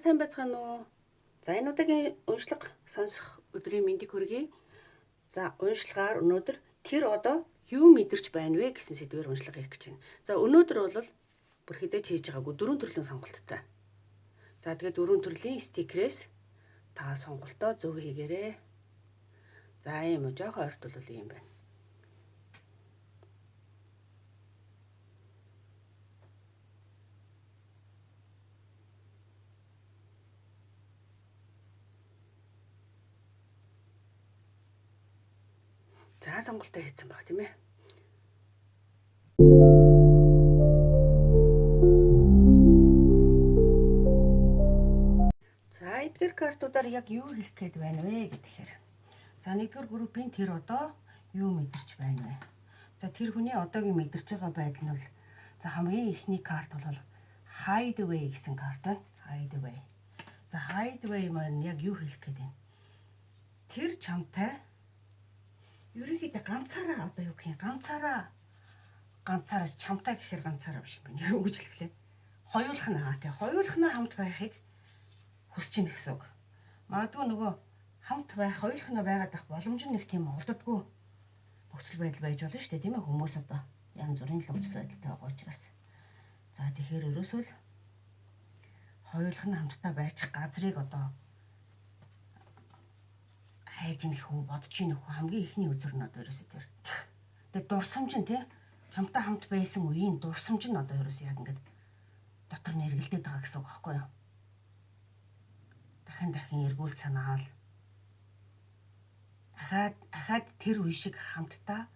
Сайн байцгаана уу? За, энэ удаагийн уншлага сонсох өдрийн мэндийг хүргэе. За, уншлагаар өнөөдөр тэр одоо юу мэдэрч байна вэ гэсэн сэдвээр уншлага хийх гэж байна. За, өнөөдөр бол бүр хэзээ ч хийж байгаагүй дөрвөн төрлийн сонголттой. За, тэгээд дөрвөн төрлийн стикерээс та сонголтоо зөв хийгээрэй. За, ийм үү, жоохон ойрт бол ийм байна. За, сонголтоо хийсэн баг, тийм ээ. За, эдгээр картуудаар яг юу хэлэх гээд байна вэ гэхээр. За, нэгдүгээр группийн тэр одоо юу мэдэрч байна вэ? За, тэр хүний одоогийн мэдэрч байгаа байдал нь бол, за, хамгийн эхний карт бол Hideaway гэсэн карт байна. Hideaway. За, Hideaway маань яг юу хэлэх гээд байна? Тэр чамтай ерөнхийдөө ганцаараа, одоо юу гэх юм, ганцаараа чамтай гэхээр ганцаараа биш юм байна. Юу гэж хэлэхлээ? Хоёулахнаа, тий, хоёулахнаа хамт байхыг хүсэж байна гэсэн үг. Магадгүй нөгөө хамт байх, хоёулахнаа байгаад байх боломж нь нэг тийм олддоггүй нөхцөл байдал байж болно шүү дээ, тийм ээ, хүмүүс одоо янз бүрийн л нөхцөл байдалтай байгаа учраас. За, тэгэхээр ерөөсөө л хоёулах нь хамтдаа байчих газрыг одоо хайж ийнх үү, бодож ийнх үү, хамгийн эхний үзэр нь одоо ерөөсөө тэр. Тэгээд дурсамж нь, тий, чамтай хамт байсан үеийн дурсамж нь одоо ерөөсөө яг ингээд дотор нь эргэлдээд байгаа гэсэн үг байхгүй юу? Дахин дахин эргүүл санаал. Дахиад дахиад тэр үе шиг хамтдаа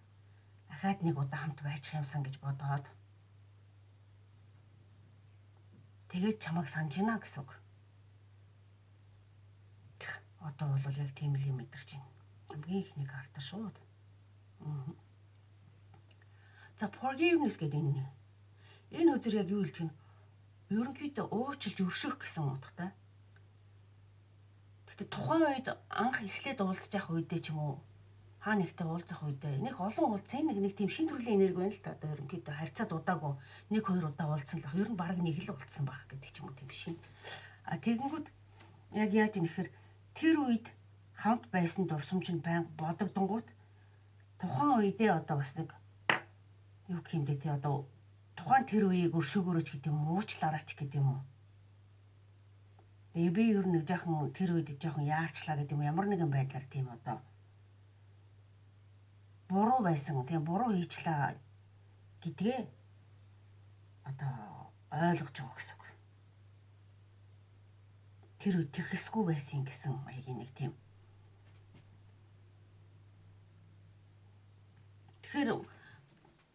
дахиад нэг удаа хамт байчих юмсан гэж бодоод тэгээд чамайг санаж байна гэсэн үг. Одоо бол яг тийм л юм мэдэрч байна. Хамгийн эхний карта шууд. За, forgiveness гэдэг энэ. Энэ үзэр яг юу хэлж байна? Ерөнхийдөө уучлж өршөөх гэсэн утгатай. Гэхдээ тухайн үед, анх эхлээд уулзж явах үедээ ч юм уу, хаа нэгтэй уулзах үедээ нэг олон уулзсан нэг нэг тийм шин төрлийн энерги байна л та. Одоо ерөнхийдөө харьцаад удаагүй нэг хоёр удаа уулзсан л, ер нь баг нэг л уулзсан байх гэдэг ч юм уу, тийм шин. А тэгэнгүүт яг яаж юм нэхэр, тэр үед хамт байсан дурсамж нь байнга бодогдонгууд тухайн үедээ одоо бас нэг юу гэх юм бэ, тий, одоо тухайн тэр үеийг өршөөгөөрэй ч гэдэг юм уу, уучлаарай ч гэдэг юм уу. Тэгээ би ер нь нэг жоохон тэр үед жоохон яарчлаа гэдэг юм, ямар нэгэн байдлаар тийм одоо буруу байсан, тийм буруу хийчлээ гэдгээ одоо ойлгож байгаа гэсэн үг. Тэр үед тэхэсгүй байсан гэсэн маягийн нэг тийм. Тэгэхээр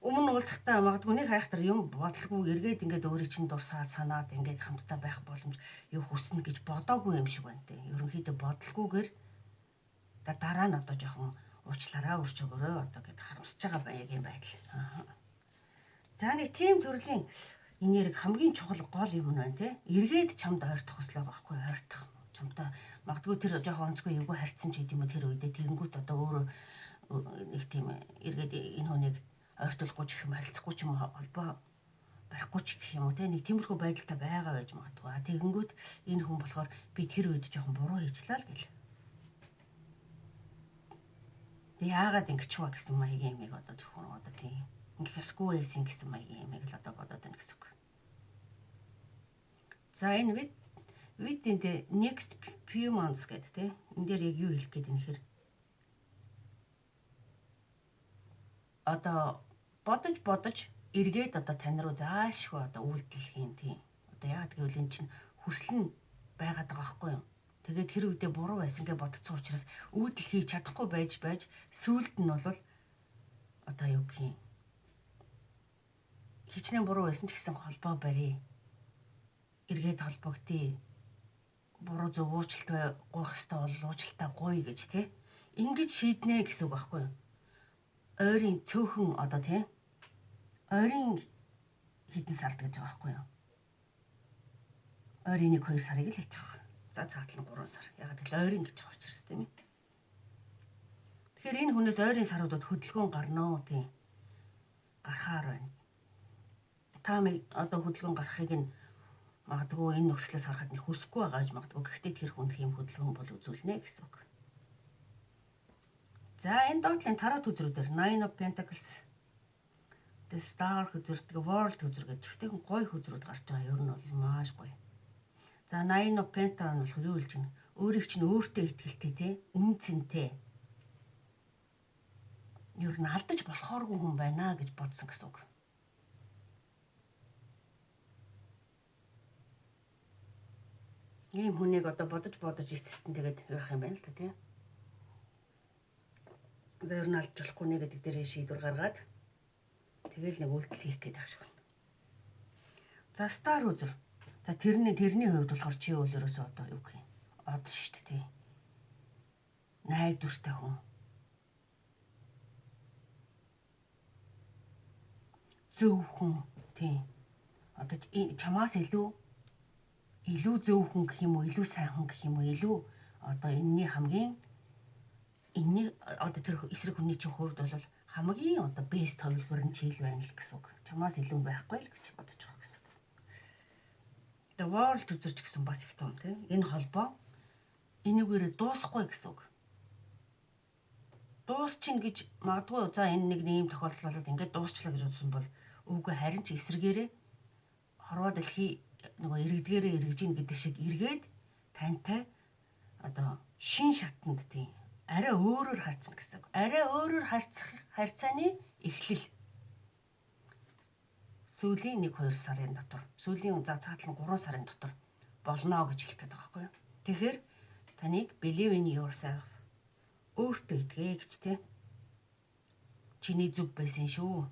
өмнө уулзахдаа магадгүй нэг хайхтар юм бодлого эргээд ингээд өөрийн чинь дурсаад санаад ингээд хамтдаа байх боломж юу хүснэ гэж бодоогүй юм шиг байна те. Ерөнхийдөө бодлогүйгээр дараа нь одоо жоохон уучлаарай, өрчөөгөөрэй одоо гэд харамсаж байгаа байг юм байдал. За, нэг тийм төрлийн энерги хамгийн чухал гол юм нь байна те. Эргээд чамд ойртох хүсэл байгаа байхгүй, ойртох. Чамтай магадгүй тэр жоохон онцгой эвгүй харьцсан ч гэдэм үү тэр үедээ, тэгэнгүүт одоо өөрөө нэг тийм эргээд энэ хүнийг ойртуулахгүй ч гэх юм, харилцахгүй ч юм уу, холбоо барихгүй ч гэх юм уу те, нэг тиймэрхүү байдалтай байгаа байж магадгүй. А тэгэнгүүт энэ хүн болохоор би тэр үед жоохон буруу хийчлээ л гэл. Тэг яагаад ингэч вэ гэсэн маягийн юмыг одоо зөвхөн одоо тийм ингэх ёсгүй байсан гэсэн маягийн юмыг л одоо бодоод байна гэсэн үг. За, энэ within the next few months гэдэг тийм, энэ дээр яг юу хэлэх гээд юм нэхэр, одоо бодож бодож эргээд одоо тань руу заашгүй одоо үйлдэл хийн, тийм. Одоо яагаад гэвэл эн чинь хүсэл нь байгаад байгаа байхгүй юу? Тэгээд тэр үедээ буруу байсан гэж бодсон учраас үйлдэл хийж чадахгүй байж байж сүүлд нь бол одоо юу гэх юм, хичнээн буруу байсан ч гэсэн холбоо барья. Эргээд холбогдъё. Буруу зөв уучлалт гуйх ёстой бол уучлалтаа гуй гэж, тий. Ингэж шийднэ гэсэн үг байхгүй юу? Ойрын цөөхөн одоо, тий. Ойрын хэдэн сард гэж байгаа байхгүй юу? Ойрын 1 2 сарыг л хэлж байгаа. За, цаатал нь 3 сар. Ягаад гэвэл ойрын гэж байгаа учраас, тийм ээ. Тэгэхээр энэ хүнээс ойрын саруудад хөдөлгөөн гарна уу, тийм. Гарахаар байна. Та одоо хөдөлгөөн гарахыг нь Магадгүй энэ нөхцлөөс харахад нэг хүсэхгүй байгаа гэж магадгүй. Гэхдээ тэр хүнд хийм хөдөлгөөн бол үзүүлнэ гэсэн үг. За, энэ доотлын тарот хөзрүүдээр Nine of Pentacles, The Star хөзөр, World хөзөр гэж ихтэй гоё хөзрүүд гарч байгаа. Ер нь бол маш гоё. За, Nine of Pentacles нь болохоор юу хэлж байна? Өөрийг чинь өөртөө итгэлтэй, те, үнэ цэнтэй. Ер нь алдаж болохооргүй хүн байна гэж бодсон гэсэн үг. Ийм хүнийг одоо бодож бодож эцэст нь тэгээд яах юм байна л та, тий. За, ер нь алдаж болохгүй нэ гэдэг дээр шийдвэр гаргаад тэгэл нэг үйлдэл хийх гээд байх шиг байна. За, Star хөзөр. За, тэрний хувьд болохоор чи бол ерөөсөө одоо юу гэх юм. Од шүү дээ, тий. Найдвартай хүн. Зөв хүн, тий. Одоо чамаас илүү зөв хүн гэх юм уу, илүү сайн хүн гэх юм уу, илүү одоо энэний хамгийн энэний одоо тэр эсрэг хүний чинь хувьд бол хамгийн одоо best хувилбар нь чи л байна л гэсэн үг. Чамаас илүү байхгүй л гэж бодож байгаа гэсэн үг. The World хөзөр ч гэсэн бас их том, тийм. Энэ холбоо энүүгээрээ дуусахгүй гэсэн үг. Дуусчин гэж магадгүй, за, энэ нэг ийм тохиолдол болоод ингээд дуусчлаа гэж бодсон бол үгүй, харин ч эсрэгээрээ хорвоо дэлхий нөгөө иргэдгээрээ эргэж ийн гэдэг шиг эргээд тантай одоо шин шатанд, тийм, арай өөрөөр харьцна гэсэн. Арай өөрөөр харьцах харьцааны эхлэл сүүлийн 1 2 сарын дотор, сүүлийн, за, цаатал нь 3 сарын дотор болно гэж хэлэх гээд байгаа байхгүй юу. Тэгэхээр таныг believe in yourself, өөртөө итгээ гэж, те. Чиний зөв байсан шүү.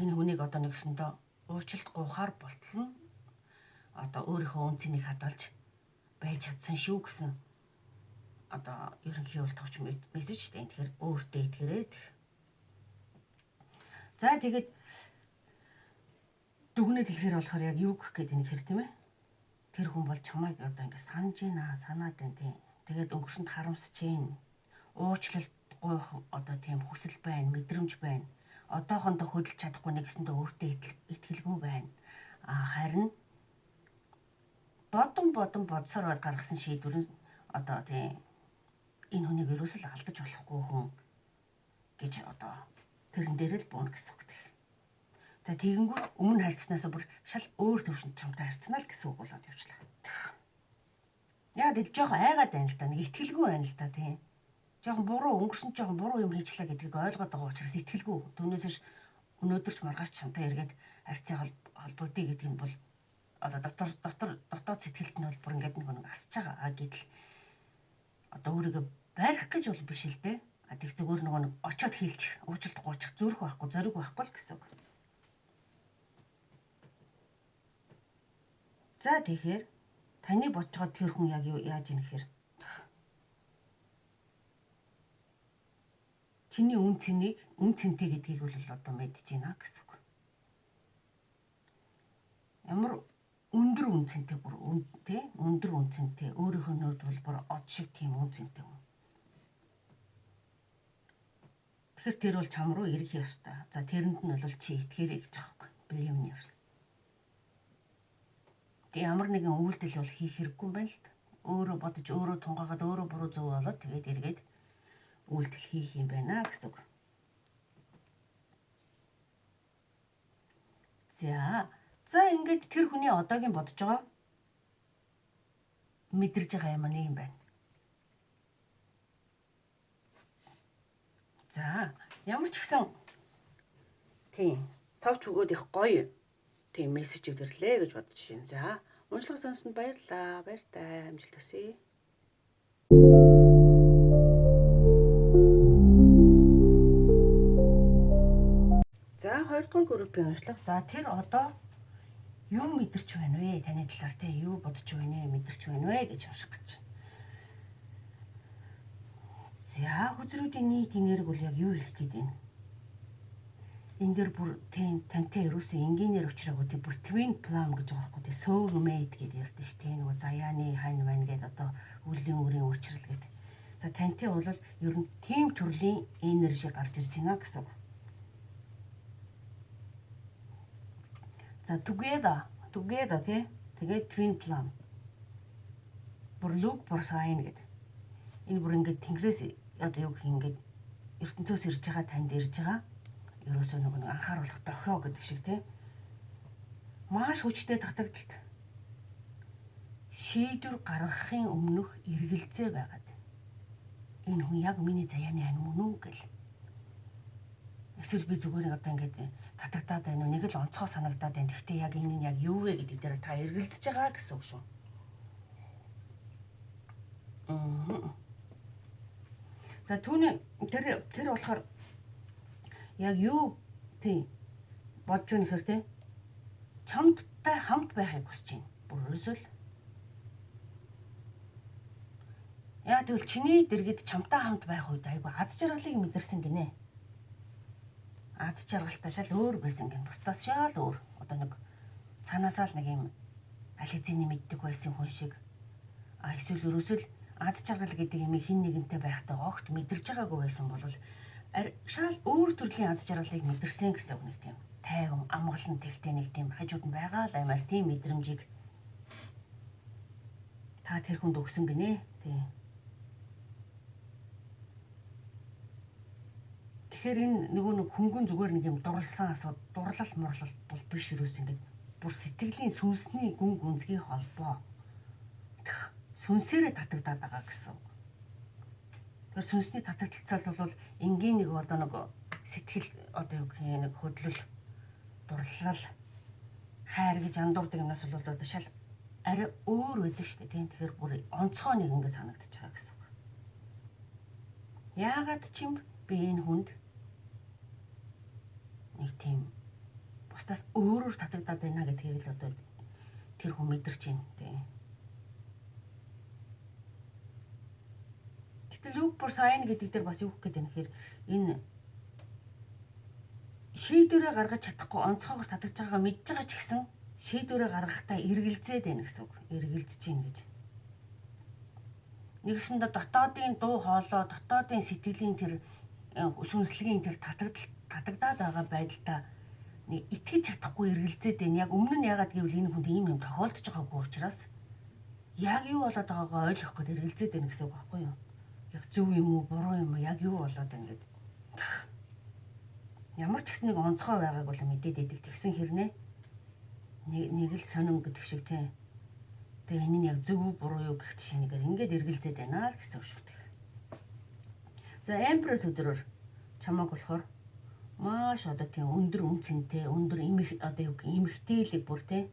Энэ хүнийг одоо нэгсэндээ уучлалт гуйхаар болтол нь одоо өөрийнхөө үнэ цэнийг хадгалж байж чадсан шүү гэсэн одоо ерөнхий бол товч мессеж дээ. Тэгэхээр өөртөө итгэрээ. За, тэгээд дүгнэлт хэлэхээр болохоор яг юу гэх гээд энэ хэр, тийм ээ. Тэр хүн бол чамайг одоо ингээ санаж байна, санаад байна, тийм. Тэгээд өнгөрсөнд харамсаж байна. Уучлалт гуйх одоо тийм хүсэл байна, мэдрэмж байна. Одоохондоо хөдөлж чадахгүй, нэгсэндээ өөртөө итгэлгүй байна. А харин бодон бодон бодсоор гаргасан шийдвэр нь одоо, тийм, энэ хүнийг ерөөсөл алдаж болохгүй хүн гэж одоо тэрэн дээр л бууна гэсэн үг. За, тэгэнгүүт өмнө харьцсанаас бүр шал өөр төвшөнд чамтай харьцнаа л гэсэн үг болоод явчлаа. Яг л жоохон айгаад байна л да. Нэг итгэлгүй байна л да, тийм. Жоохон буруу өнгөрсөн, жоохон буруу юм хийчлээ гэдгийг ойлгоод байгаа учраас итгэлгүй. Түүнээс биш өнөөдөр ч маргааш чамтай эргээд харьцаа холбогдъё гэдэг нь бол одоо дотор дотоод сэтгэлд нь бол бүр ингээд нэг асж байгаа. А гэтэл одоо өөрийгөө барих гэж бол биш л дээ. А тэг зүгээр нөгөө нэг очиод хийлчих, уучлалт гуйчих зүрх байхгүй, зориг байхгүй л гэсэн үг. За, тэгэхээр таны бодож байгаа тэр хүн яг юу яаж ийн гэхээр чиний үнэ цэнийг, үнэ цэнтэй гэдгийг бол одоо мэдэж байна гэсэн үг. Ямар өндөр үнэ цэнтэй, бүр тий, өндөр үнэ цэнтэй, өөрийнх нь хувьд бол бүр од шиг тийм үнэ цэнтэй хүн. Тэгэхээр тэр бол чам руу ирэх ёстой. За, тэрэнд нь бол чи итгээрэй гэж байгаа байхгүй. Believe in yourself. Тэг ямар нэгэн үйлдэл бол хийх хэрэггүй юм байна л да. Өөрөө бодож, өөрөө тунгаагаад, өөрөө буруу зөв болоод тэгээд эргээд үйлдэл хийх юм байна гэсэн үг. За, ингээд тэр хүний одоогийн бодож байгаа, мэдэрж байгаа юм нэг юм байна. За, ямар ч гэсэн, тийм, товч өгөөд их гоё тийм мессеж ирлээ гэж бодож байна. За, уншлага сонссонд баярлалаа. Баяртай, амжилт хүсье. За, хоёрдугаар группийн уншлага. За, тэр одоо юу мэдэрч байна вэ? Таны талаар те юу бодож байна вэ? Мэдэрч байна вэ гэж унших гэж байна. За, хөзрүүдийн нийт энерги бол яг юу хэлэх гээд байна? Энэ дээр бүр тийм тантай ерөөсөө энгийнээр учраагүй, тийм, бүр twin flame гэж байгаа байхгүй, тийм, soul mate гэдээ ярьдэн ш, тийм, нөгөө заяаны хань маань гэдэг одоо үлийн үрийн учрал гэдэг. За, тантай бол ер нь тийм төрлийн энерги гарч ирж байна гэсэн үг. За, together. Together тий. Тэгээд twin flame. Бүр look for sign гэдэг. Энэ бүр ингээд тэнгэрээс одоо юу гэх юм, ингээд ертөнцөөс ирж байгаа, танд ирж байгаа. Ерөөсөө нөгөө нэг анхааруулах дохио гэдэг шиг тий. Маш хүчтэй татагдалт, шийдвэр гаргахын өмнөх эргэлзээ байгаад, энэ хүн яг миний заяаны ань мөн үү гэл. Эсвэл би зүгээр нэг одоо ингээд татагдаад байна уу? Нэг л онцгой санагдаад байна. Гэхдээ яг энэ нь яг юу вэ гэдэг дээр та эргэлзэж байгаа гэсэн үг шүү. Аа. За, түүний тэр тэр болохоор яг юу тийм бодож байна гэхээр те, чамдтай хамт байхыг хүсэж байна. Бүр ерөөсөө л. Яа тэгвэл чиний дэргэд чамтай хамт байх үед айгүй аз жаргалыг мэдэрсэн гинэ. Аз жаргалтай шал өөр байсан гин. Бусдаас шал өөр. Одоо нэг цаанаасаа л нэг юм аль хэзээний мэддэг байсан хүн шиг. А эсвэл ерөөсөө л аз жаргал гэдэг юм хэн нэгэнтэй байхдаа огт мэдэрч байгаагүй байсан бол шал өөр төрлийн аз жаргалыг мэдэрсэн гэсэн үг, нэг тийм тайван, амгалан, тэгтэй нэг тийм хажууд нь байгаа л аймаар тийм мэдрэмжийг та тэр хүнд өгсөн гинэ. Тийм. Тэгэхээр энэ нөгөө нэг хөнгөн зүгээр нэг юм дурлсан асуудал, дурлал мурлал бол биш, ерөөс ингээд бүр сэтгэлийн сүнсний гүн гүнзгий холбоо. Сүнсээрээ татагдаад байгаа гэсэн үг. Тэгэхээр сүнсний татагдalцал бол энгийн нэг одоо нэг сэтгэл одоо юу гэх юм, нэг хөдлөл, дурлал, хайр гэж андуурдаг юмнаас бол одоо шал арай өөр байдаг шүү дээ. Тийм, тэгэхээр бүр онцгой нэг ингэ санагдчих байгаа гэсэн үг. Яагаад ч юм би энэ хүнд нэг тийм бусдаас өөрөөр татагдаад байна гэдгийг л одоо тэр хүн мэдэрч байна, тийм. Гэтэл look for sign гэдэг дээр бас юу гэх гээд байна гэхээр энэ шийдвэрээ гаргаж чадахгүй онцгойгоор татагдж байгаагаа мэдж байгаа ч гэсэн шийдвэрээ гаргахтаа эргэлзээд байна гэсэн үг. Эргэлзэж байна гэж. Нэгсэндээ дотоодын дуу хоолой, дотоодын сэтгэлийн тэр сүнслэгийн тэр татагдал, татагдаад байгаа байдалтай нэг итгэж чадахгүй эргэлзээд байна. Яг өмнө нь ягаад гэвэл энэ хүнд ийм юм тохиолдож байгаагүй учраас яг юу болоод байгаагаа ойлгох гээд эргэлзээд байна гэсэн үг байхгүй юу? Яг зөв юм уу, буруу юм уу, яг юу болоод байна гэд. Ямар ч гэсэн нэг онцгой байгааг бол мэдээд идэг. Тэгсэн хэрнээ нэг л сонин гэдэг шиг тийм. Тэгээ энэ нь яг зөв үү, буруу юу гэх жишээгээр ингээд эргэлзээд байна л гэсэн үг шүү дээ. За, Empress үзрээр чамааг болохоор маш одоо тийм өндөр үнэ цэнтэй, өндөр эмх одоо юу гэх эмхтээлэг бүр тийм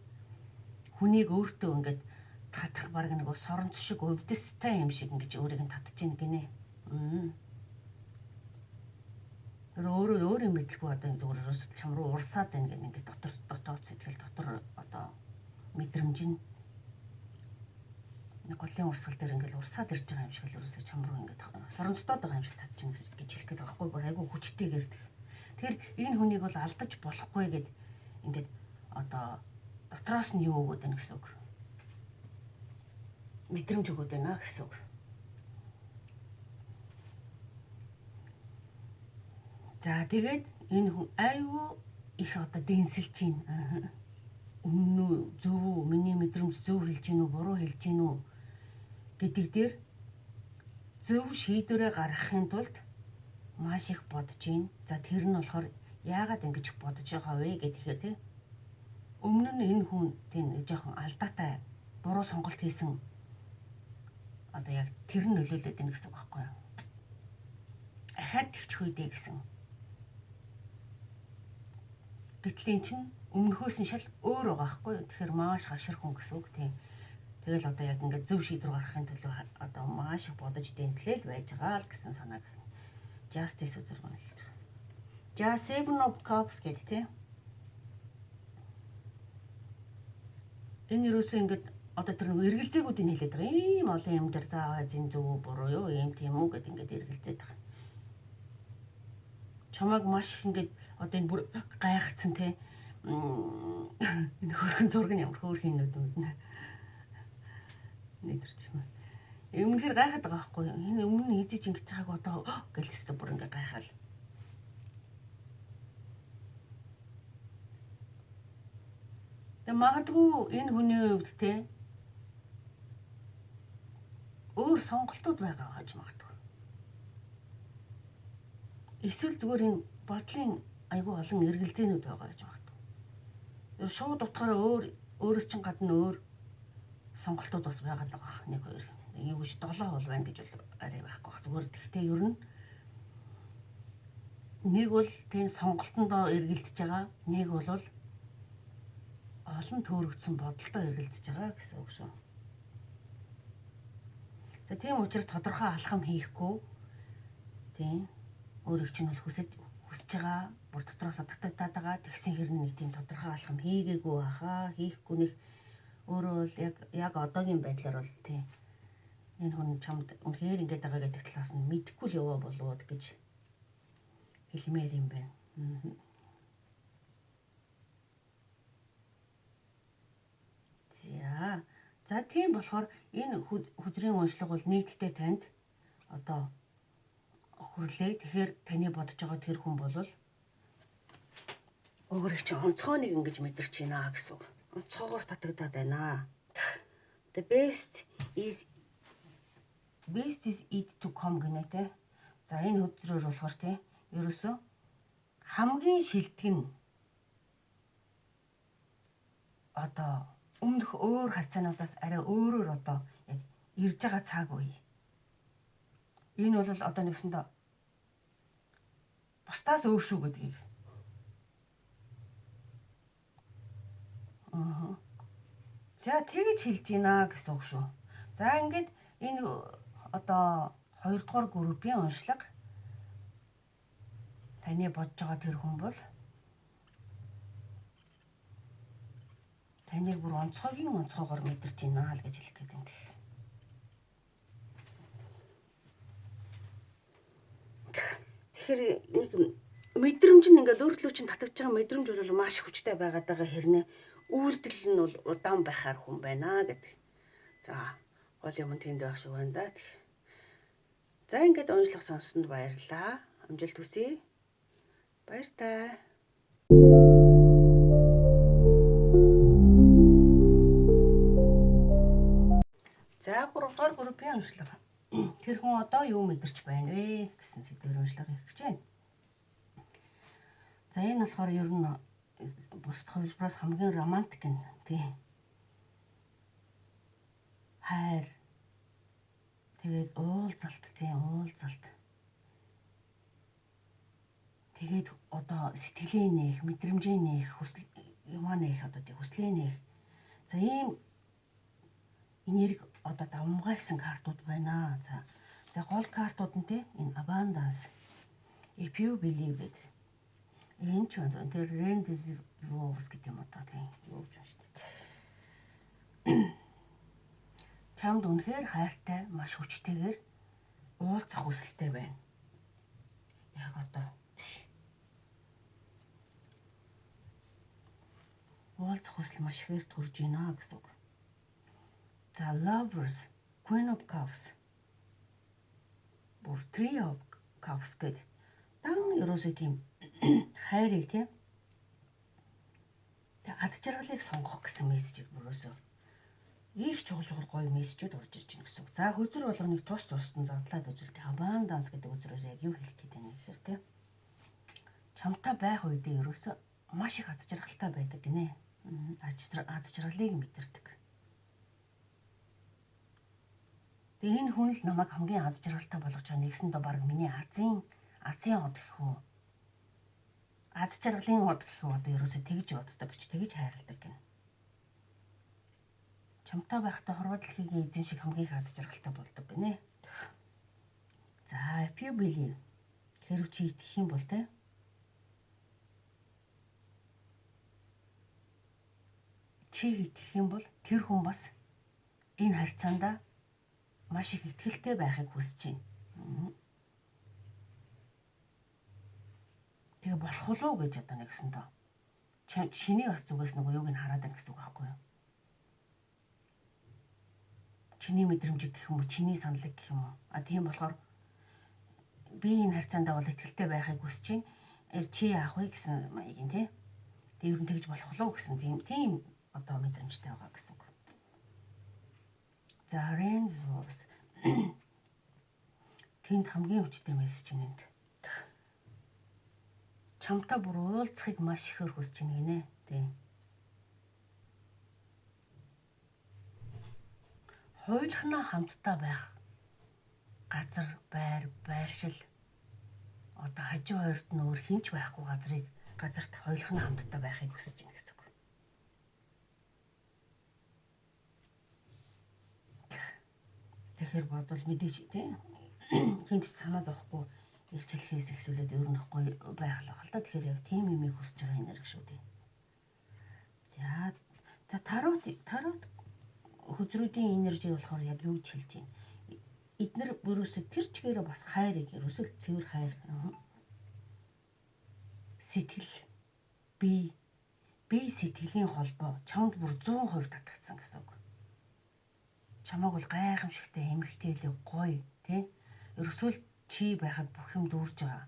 хүнийг өөртөө ингээд татах баг нэг соронц шиг өвдөстэй юм шиг ингэж өөрийг нь татж ийн гинэ. Тэр өөрөө өөрийн мэдлгүй одоо зүгээр ерөөс чам руу урсаад байна гэх ингээд дотор дотоод сэтгэл дотор одоо мэдрэмж нь нэг голын урсгал дээр ингээл урсаад ирж байгаа юм шиг л ерөөсөө чам руу ингээд соронцтоод байгаа юм шиг татчих гэж хэлэх гээд байгаа байхгүй, бүр айгүй хүчтэйгээр. Тэгэхээр энэ хүнийг бол алдаж болохгүй гэд ингээд одоо дотроос нь юу өгөөд байна гэсэн үг. Мэдрэмж өгөөд байна гэсэн үг. За, тэгээд энэ хүн айгүй их одоо дэнсэлж байна. Өмнө үү, зөв үү, миний мэдрэмж зөв хэлж гин үү, буруу хэлж гин үү гэдэг дээр зөв шийдвэрээ гаргахын тулд маш их бодож байна. За, тэр нь болохоор яагаад ингэж бодож байгаа вэ гэхээр тий, өмнө нь энэ хүн тийм жоохон алдаатай буруу сонголт хийсэн, одоо яг тэр нь нөлөөлөд байна гэсэн үг байхгүй юу? Ахаад тэгчих үедээ гэсэн. Гэтэл эн чинь өмнөхөөс нь шал өөр байгаа байхгүй юу? Тэгэхээр маш хашир хүн гэсэн үг, тийм. Тэгэл одоо яг ингээд зөв шийдвэр гаргахын төлөө одоо маш их бодож дэнслээл байж байгаа л гэсэн санааг Justice үзэр маань хэлж байгаа. За, Seven of Cups гэдэг тийм. Энэ юусоо ингээд одоо тэр нэг эргэлзээгүүдийг хэлээд байгаа. Ийм олон юм дээр заавал зин зөв үү, буруу юу, ийм тийм үү гэд ингээд эргэлзээд байгаа. Чамайг маш их ингээд одоо энэ бүр гайхацсан те. Энэ хөөрхөн зураг нь ямар хөөрхөн нүд юм бэ? Нэгдэрч юм. Өмнөхөр гайхаад байгаа байхгүй юу? Энэ өмнө нь хийзэж ингэж байгааг одоо гэл өстө бүр ингээ гайхаал. Тэгээ магадгүй энэ хүний хувьд те өөр сонголтууд байгаа гэж магадгүй. Эсвэл зүгээр энэ бодлын айгүй олон эргэлзээнүүд байгаа гэж магадгүй. Шууд утгаараа өөрөөс чинь гадна өөр сонголтууд бас байгаа л байгаа. 1 2 юу гэж 7 бол байна гэж бол арай байхгүй бах. Зүгээр тэгтээ ер нь нэг бол тийм сонголтондоо эргэлзэж байгаа. Нэг бол олон төөрөгдсөн бодолтой эргэлзэж байгаа гэсэн үг шүү. За, тийм учраас тодорхой алхам хийхгүй, тийм, өөрийг чинь бол хүсэж хүсэж байгаа, бүр дотроос татагдаад байгаа. Тэгсэн хэрэг нэг тийм тодорхой алхам хийгээгүй баха. Хийхгүй нэг өөрөө бол яг одоогийн байдлаар бол тийм энэ хүн чамд үнэхээр ингэж байгаа гэдэг талаас нь мэдэхгүй л яваа болов гэж хэлмээр юм байна. За. За, тийм болохоор энэ хөзрийн уншлага бол нийтдээ танд одоо хүрлээ. Тэгэхээр таны бодож байгаа тэр хүн бол өөрийг чинь онцгой нэг ингэж мэдэрч байна гэсэн үг. Онцгойгоор татагдаад байна. The best is yet to come гинэ те. За, энэ хөзрөөр болохоор те ерөөсөө хамгийн шилдэг нь одоо өмнөх өөр харьцаануудаас арай өөрөөр одоо яг ирж байгаа цаг үе. Энэ бол одоо нэгсэндээ бусдаас өөр шүү гэдгийг. Аа. За, тэгж хэлж байна гэсэн үг шүү. За, ингээд энэ одоо хоёрдугаар группийн уншлага, таны бодож байгаа тэр хүн бол таныг бүр онцгойгийн онцгойгоор мэдэрч байна л гэж хэлэх гээд байна. Тэгэхээр нэг мэдрэмж нь ингээд өөртлөө чинь татагдж байгаа мэдрэмж бол маш хүчтэй байгаад байгаа хэрнээ үйлдэл нь бол удаан байхаар хүн байна гэдэг. За, гол юм тэнд байх шиг байна да. За, ингээд уншлага сонссонд баярлалаа. Амжилт хүсье. Баяртай. За, 3 дугаар группийн уншлага. Тэр хүн одоо юу мэдэрч байна вэ гэсэн сэдвээр уншлага хийх гэж байна. За, энэ болохоор ер нь бусад хувилбараас хамгийн романтик нь, тий. Хайр. Тэгээд уулзалт, тий, уулзалт. Тэгээд одоо сэтгэлээ нээх, мэдрэмжээ нээх, хүсэл юмаа нээх, одоо тий хүслээ нээх. За, ийм энерги одоо давамгайлсан картууд байна. За, гол картууд нь те энэ abundance, if you believe it. Энэ ч байна. Тэр rendezvous гэдэг юм одоо тийм юу гэж байна шүү дээ. Чамд үнэхээр хайртай, маш хүчтэйгээр уулзах хүсэлтэй байна. Яг одоо уулзах хүсэл маш ихээр төрж байна гэсэн үг. За, Lovers, Queen of Cups, бүр Three of Cups гэдэг дан ерөөсөө тийм хайрыг, тийм, тэг аз жаргалыг сонгох гэсэн мессежийг ерөөсөө их чухал чухал гоё мессежүүд орж ирж байна гэсэн үг. За, хөзөр болгоныг тус тусад нь задлаад үзвэл abundance гэдэг хөзрөөр яг юу хэлэх гээд байна гэхээр тийм чамтай байх үедээ ерөөсөө маш их аз жаргалтай байдаг гинэ. Аз жаргалыг мэдэрдэг. Тэгээ энэ хүн л намайг хамгийн аз жаргалтай болгож байгаа, нэгсэндээ баг миний азын од гэх үү. Аз жаргалын од гэх үү, одоо ерөөсөө тэгж боддог гэж, тэгж хайрладаг гинэ. Чамтай байхдаа хорвоо дэлхийгийн эзэн шиг хамгийн их аз жаргалтай болдог гинэ. За, if you believe, хэрв чи итгэх юм бол те чи итгэх юм бол тэр хүн бас энэ харьцаандаа маш их итгэлтэй байхыг хүсэж байна. Тэгээ болох уу гэж одоо нэгсэн тоо. Чиний бас зүгээс нөгөө юуг нь хараад байна гэсэн үг байхгүй юу? Чиний мэдрэмжийг гэх юм уу, чиний саналыг гэх юм уу? А тийм болохоор би энэ харьцаандаа бол итгэлтэй байхыг хүсэж байна. Чи яах вэ гэсэн маягийн тий. Тэг ер нь тэгж болох уу гэсэн тийм одоо мэдрэмжтэй байгаа гэсэн үг. За, Renzos тэнд хамгийн хүчтэй мессеж нь энд. Чамтай бүр уулзахыг маш ихээр хүсэж байна гинэ. Тийм. Хоёулахнаа хамтдаа байх газар, байр, байршил, одоо хажуу хоёрт нь өөр хэн ч байхгүй газарт хоёулахнаа хамтдаа байхыг хүсэж байна гэсэн үг. Тэгэхээр бодвол мэдээж, тийм, хэнд ч санаа зовхгүй ирчлэхээс эхлүүлээд ер нь гоё байх л байх л да. Тэгэхээр яг тийм юмыг хүсэж байгаа энерги шүү дээ. За, тарот хөзрүүдийн энержи болохоор яг юу гэж хэлж байна? Эднэр бүрөөсөө тэр чигээрээ бас хайрыг, ерөөсөө цэвэр хайр, сэтгэл, бие сэтгэлийн холбоо чамд бүр 100% татагдсан гэсэн үг. Чамааг бол гайхамшигтай эмэгтэйлэг гоё, тий? Ерөөсөө л чи байхад бүх юм дүүрж байгаа.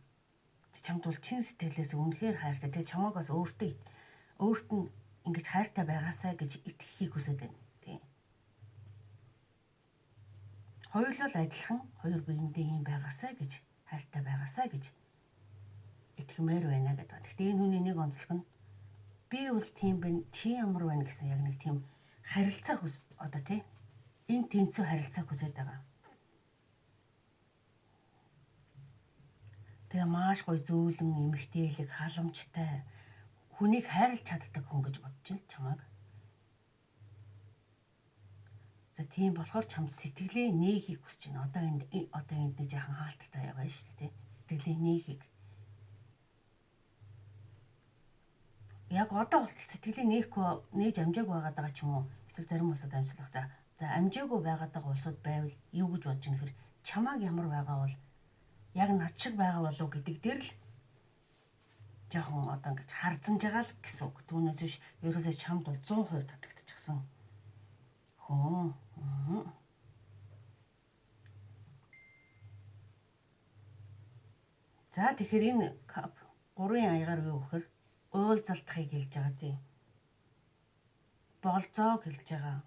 Чамд бол чин сэтгэлээс үнэхээр хайртай. Тэгээ чамааг бас өөртөө өөрт нь ингэж хайртай байгаасай гэж итгэхийг хүсэж байна. Тийм. Хоёулаа л адилхан хоёр биендээ юм байгаасай гэж, хайртай байгаасай гэж итгэмээр байна гэдэг. Гэхдээ энэ хүний нэг онцлог нь би бол тийм байна, чи ямар байна гэсэн яг нэг тийм харилцаа хүс, одоо, тий, энэ тэнцүү харилцаа хүсэж байгаа. Тэгээ маш гоё зөөлөн эмэгтэйлэг, халамжтай, хүнийг хайрлаж чаддаг хүн гэж бодож байна чамайг. За, тийм болохоор чамд сэтгэлээ нээхийг хүсэж байна. Одоо энд нэг жаахан хаалттай байгаа шүү дээ, тий. Сэтгэлээ нээхийг. Яг одоо болтол сэтгэлээ нээхгүй, нээж амжаагүй байгаад байгаа ч юм уу. Эсвэл зарим улсууд амжлах та. За, амжаагүй байгаад байгаа улсууд байвал юу гэж бодож байгаа нөхөр, чамааг ямар байгаа бол яг над шиг байгаа болов уу гэдэг дээр л жоохон одоо ингэж харзанж байгаа л гэсэн үг. Түүнээс биш ерөөсөө чамд бол 100% татагдчихсан хүн. За, тэгэхээр энэ гурван аягаар юу гэхээр уулзалтахыг хэлж байгаа, тийм. Болзоог хэлж байгаа.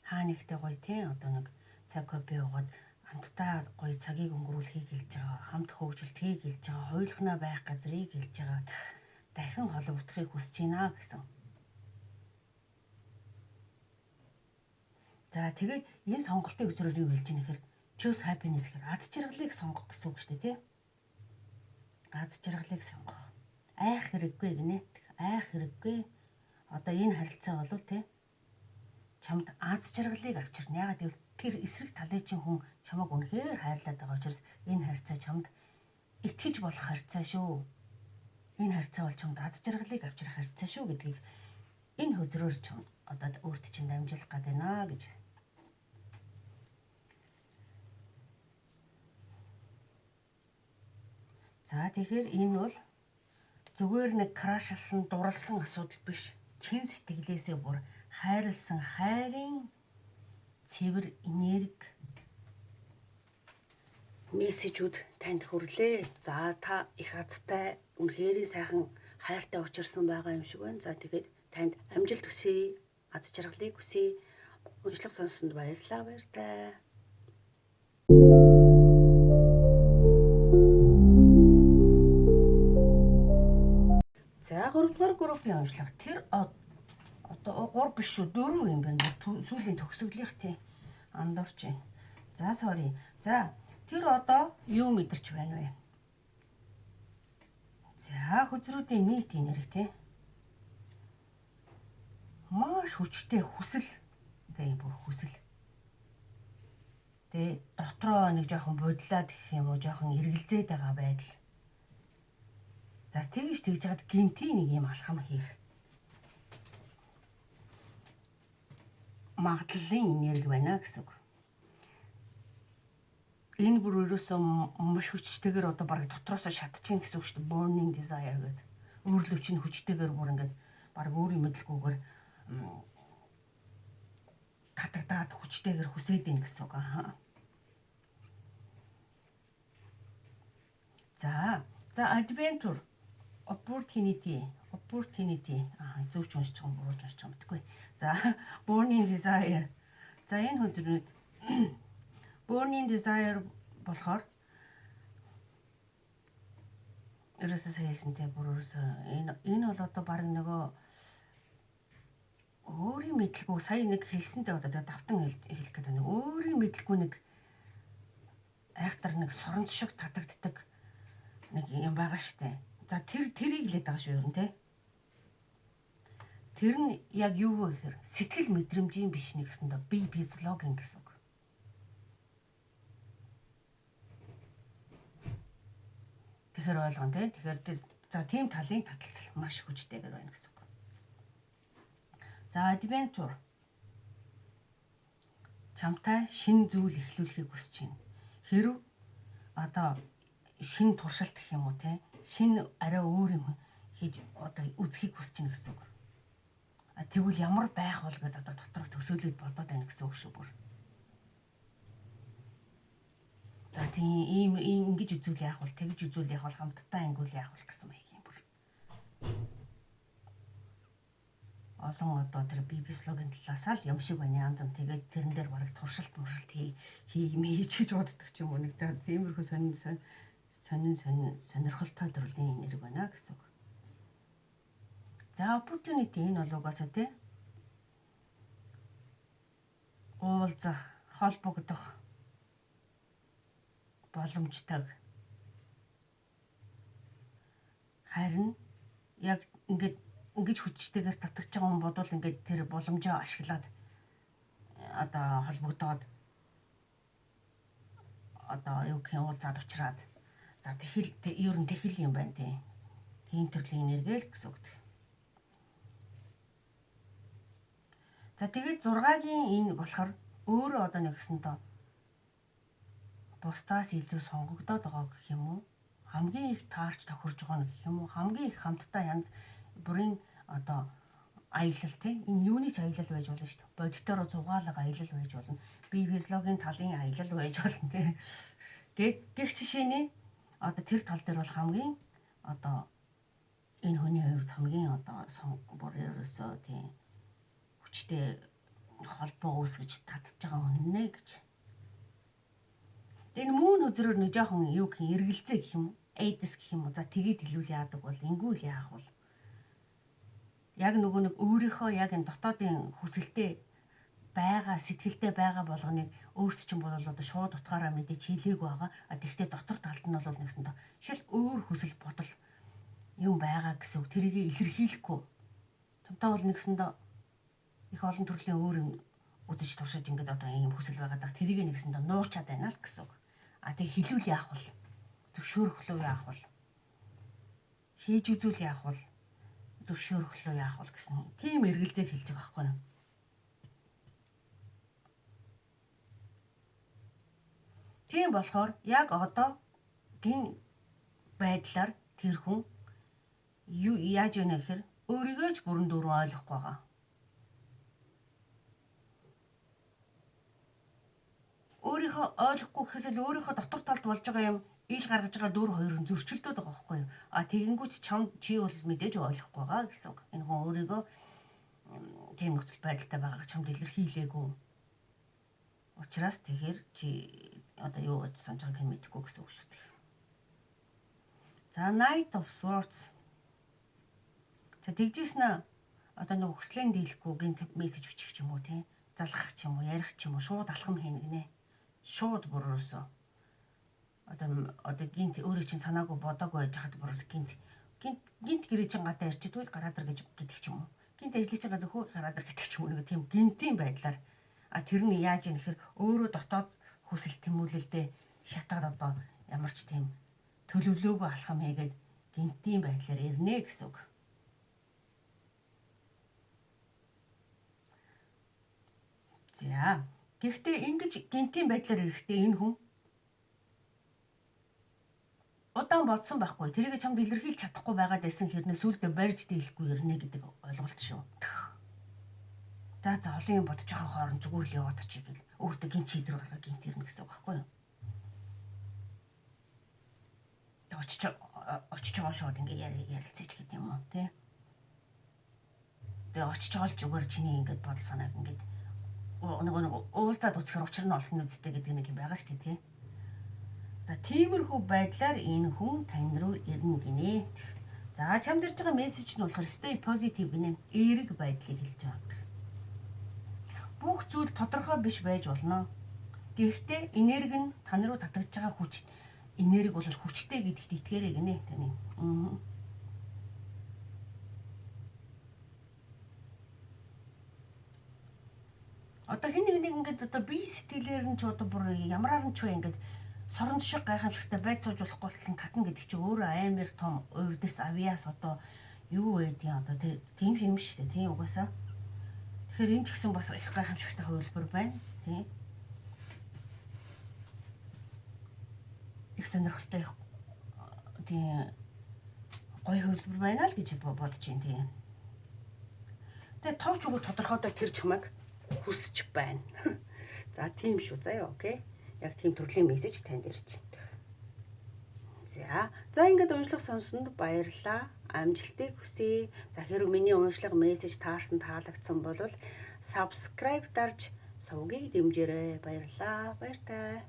Хаа нэгтэй гоё, тийм, одоо нэг цаг кофе уугаад хамтдаа гоё цагийг өнгөрүүлэхийг хэлж байгаа. Хамт хөгжилтгийг хэлж байгаа. Хоёулахнаа байх газрыг хэлж байгаа. Дахин холбогдохыг хүсэж байна гэсэн. За, тэгээд энэ сонголтын хөзрөөр юу хэлж байгаа нэхэр choose happiness гэхээр аз жаргалыг сонгох гэсэн үг шүү дээ, тий? Аз жаргалыг сонгох. Айх хэрэггүй гинэ. Айх хэрэггүй. Одоо энэ харилцаа бол, тий, чамд аз жаргалыг авчирна. Яагаад гэвэл тэр эсрэг талын чинь хүн чамайг үнэхээр хайрлаад байгаа учраас энэ харилцаа чамд итгэж болох харилцаа шүү. Энэ харилцаа бол чамд аз жаргалыг авчрах харилцаа шүү гэдгийг энэ хөзрөөр чамд одоо өөрт чинь дамжуулах гээд байна гэж. За, тэгэхээр энэ бол зүгээр нэг crush лсан, дурлсан асуудал биш. Чин сэтгэлээсээ бүр хайрлсан хайрын цэвэр энерги мессежүүд танд хүрлээ. За, та их азтай, үнэхээр сайхан хайртай учирсан байгаа юм шиг байна. За, тэгээд танд амжилт хүсье, аз жаргалыг хүсье. Уншлага сонссонд баярлалаа, баяртай. За, 3 дугаар группийн уншлага. Тэр одоо 3 биш шүү, 4 юм байна. Сүүлийн төгсгөлийнх, тий, андуурч байна. За, sorry. За, тэр одоо юу мэдэрч байна вэ? За, хөзрүүдийн нийт энерги, тий. Маш хүчтэй хүсэл. Тэгээ бүр хүсэл. Тэгээ дотроо нэг жоохон будлаад гэх юм уу, жоохон эргэлзээд байгаа байдал. За, тэгж тэгж жаад гэнэтийн нэг юм алхам хийх магадлалын энерги байна гэсэн үг. Энэ бүр ерөөсөө маш хүчтэйгээр одоо бараг дотроосоо шатчихин гэсэн үг шүү дээ. Burning desire гэдэг. Өөрлөө чинь хүчтэйгээр бүр ингээд бараг өөрийн мэдлгүйгээр татагдаад хүчтэйгээр хүсээд ийн гэсэн үг. Аа. За, adventure, opportunity. Opportunity. Зөв ч уншиж байгаа юм, буруу ч уншиж байгаа юм мэдэхгүй. За, burning desire. За, энэ хүзрүүд burning desire болохоор ерөөсөө сая хэлсэнтэй бүр ерөөсөө энэ бол одоо баг нөгөө өөрийн мэдлгүй сая нэг хэлсэнтэй одоо давтан хэлэх гэдэг нэг өөрийн мэдлгүй нэг айхтар нэг соронц шиг татагддаг нэг юм байгаа штэ. За, тэрийг хэлээд байгаа шүү ер нь те. Тэр нь яг юу вэ гэхээр сэтгэл мэдрэмжийн биш нэгсэндээ бие физиологийн гэсэн үг. Тэгэхээр ойлгоно те. Тэгэхээр тэр за тийм талын таталцал маш хүчтэйгээр байна гэсэн үг. За, adventure, чамтай шинэ зүйл эхлүүлэхийг хүсэж байна. Хэрв одоо шинэ туршилт гэх юм уу те, шинэ арай өөр юм хийж одоо үзэхийг хүсэж байна гэсэн үг. А тэгвэл ямар байх бол гэдээ одоо дотроо төсөөлөд бодоод байна гэсэн үг шүү бүр. За, тийм ийм ийм ингэж үзүүл яах вэ? Тэгж үзүүл яах вэ? Хамтдаа ингүүл яах вэ гэсэн маяг юм бүр. Олон одоо тэр бие физиологийн талаасаа л юм шиг байна янз янз. Тэгээд тэрэн дээр бараг туршилт муршилт хий хийж гэж боддог ч юм уу нэг тиймэрхүү сонин сонин сонин сонирхолтой төрлийн энерги байна гэсэн үг. За, opportunity, энэ бол угаасаа тий уулзах, холбогдох боломжтой. Харин яг ингээд ингэж хүчтэйгээр татгаж байгаа хүн бодвол ингээд тэр боломжоо ашиглаад одоо холбогдоод одоо юу гэх юм, уулзаад учраад, за, тэхэл ер нь тэхэл юм байна тий. Тийм төрлийн энерги л гэсэн үг. За, тэгээд 6-гийн энэ болохоор өөрөө одоо нэгсэндээ бусдаас илүү сонгогдоод байгаа гэх юм уу? Хамгийн их таарч тохирж байгаа нь гэх юм уу? Хамгийн их хамтдаа янз бүрийн одоо аялал тий, энэ юуны ч аялал байж болно шүү дээ. Бодитоор зугаалга аялал байж болно. Бие физиологийн талын аялал байж болно тий. Гэт гэх жишээний одоо тэр тал дээр бол хамгийн одоо энэ хүний хувьд хамгийн одоо бүр ерөөсөө тий хүчтэй холбоо үүсгэж татж байгаа хүн нэ гэж. Тэгээ энэ мөн үзрээр нэг жоохон юу гэх юм, эргэлзээ гэх юм уу? Эйдс гэх юм уу? За, тэгээд хэлвэл яадаг бол, ингүүл яах бол? Яг нөгөө нэг өөрийнхөө яг энэ дотоодын хүсэлтэд байгаа, сэтгэлдээ байгаа болгоныг өөрт чинь бол одоо шууд утгаараа мэдээж хэлээгүй байгаа. А тэгвэл дотор талд нь бол нэгсэндээ шал өөр хүсэл бодол юм байгаа гэсэн үг. Тэрийг илэрхийлэхгүй. Чамтай бол нэгсэндээ их олон төрлийн өөр юм үзэж туршиж ингээд одоо ийм хүсэл байгаа даа. Тэрийг нэгсэндээ нуучаад байна л гэсэн үг. А тэг хэлүүл яах вэ? Зөвшөөрөх лөө яах вэ? Хийж үзүүл яах вэ? Зөвшөөрөх лөө яах вэ гэсэн тийм эргэлзээг хэлж байгаа байхгүй юу? Тийм болохоор яг одоо гин байдлаар тэр хүн юу яаж вэ гэхээр өөрийгөө ч бүрэн дүүрэн ойлгохгүй байгаа. Өөрийнхөө ойлгохгүй гэхээс л өөрийнхөө дотор талд болж байгаа юм ил гаргаж байгаа дүр хоёр нь зөрчилдөд байгаа байхгүй юу? А тэгэнгүүт чам чи бол мэдээж ойлгохгүй байгаа гэсэн үг. Энэ хүн өөрийгөө тийм нөхцөл байдалтай байгааг чамд илэрхийлээгүй. Учираас тэгэхээр чи одоо юу гэж санаж байгааг мэдэхгүй гэсэн үг шүү дээ. За, Knight of Swords. За, тэгжсэн ээ одоо нэг хүслэн дийлэхгүй гинт мессеж бичих ч юм уу те, залгах ч юм уу, ярих ч юм уу, шууд алхам хийнэ гинэ. Шууд бүр өрөөсөө одоо гинт өөрөө чинь санаагүй бодоогүй байж хахад бүрээс гинт гинт гинт гэрээ чинь гадаа ирчдгүй, гараад ир гэж гэдэг ч юм уу. Гинт ажлыг чинь гадаа хөө гараад ир гэдэг ч юм уу, нэг тийм гинтийн байдлаар. А тэр нь яаж юм гэхээр өөрөө дотоод хүсэл тэмүүлэлдээ шатаад одоо ямар ч тийм төлөвлөөгүй алхам хийгээд гинтийн байдлаар ирнэ гэсэн үг. За. Тэгэхдээ ингэж гинтийн байдлаар ирэхдээ энэ хүн удаан бодсон байхгүй. Тэрийг чамд илэрхийлж чадахгүй байгаад байсан хэрнээ сүулдэ барьж дийлэхгүй ирнэ гэдэг ойлголт шүү. За за, олон юм бодож байгаа хооронд зүгээр л яваад очие гэл өөртөө гинт шийдвэр гаргаа гинт ирнэ гэсэн үг байхгүй юу? Очиж очиж байгаа шууд ингээ ярилцээч гэдэг юм уу тий. Тэгээ очиж олж өгөр чиний ингээд бодол санааг ингээд нөгөө нэг уулзаад үзэхэр учир нь олно үсттэй гэдэг нэг юм байгаа шүү дээ, тий. За, тиймэрхүү байдлаар энэ хүн тань руу ирнэ гинэ. За, чамд ирж байгаа мессеж нь болохоор stay positive гинэ. Эерэг байдлыг хэлж байгаа. Бүх зүйл тодорхой биш байж болно. Гэхдээ энерги нь тань руу татагдж байгаа хүч энерги бол хүчтэй гэдэгт итгээрэй гинэ таны. Аа. Одоо хэн нэг нэг ингээд одоо бие сэтгэлээр нь ч одоо бүр ямараар нь ч вэ ингээд сорон шиг гайхамшигтай байж сууж болохгүй болтол нь татна гэдэг чинь өөрөө амар том увдис авьяас одоо юу байдгийг одоо тийм юм шүү дээ, тийм угаасаа. Тэгэхээр энэ ч гэсэн бас их гайхамшигтай хувилбар байна, тийм. Их сонирхолтой, их тийм гоё хувилбар байна л гэж бодож байна, тийм. Тэгээ товч үгүй тодорхойдоо тэр чамайг хүсэж байна. За, тийм шүү заяа, okay. Яг тийм төрлийн мессеж танд ирж байна. За, за ингээд уншлага сонссонд баярлалаа. Амжилтыг хүсье. За, хэрэг миний уншлага мессеж таарсан, таалагдсан бол subscribe дарж сувгийг дэмжээрэй. Баярлалаа. Баяртай.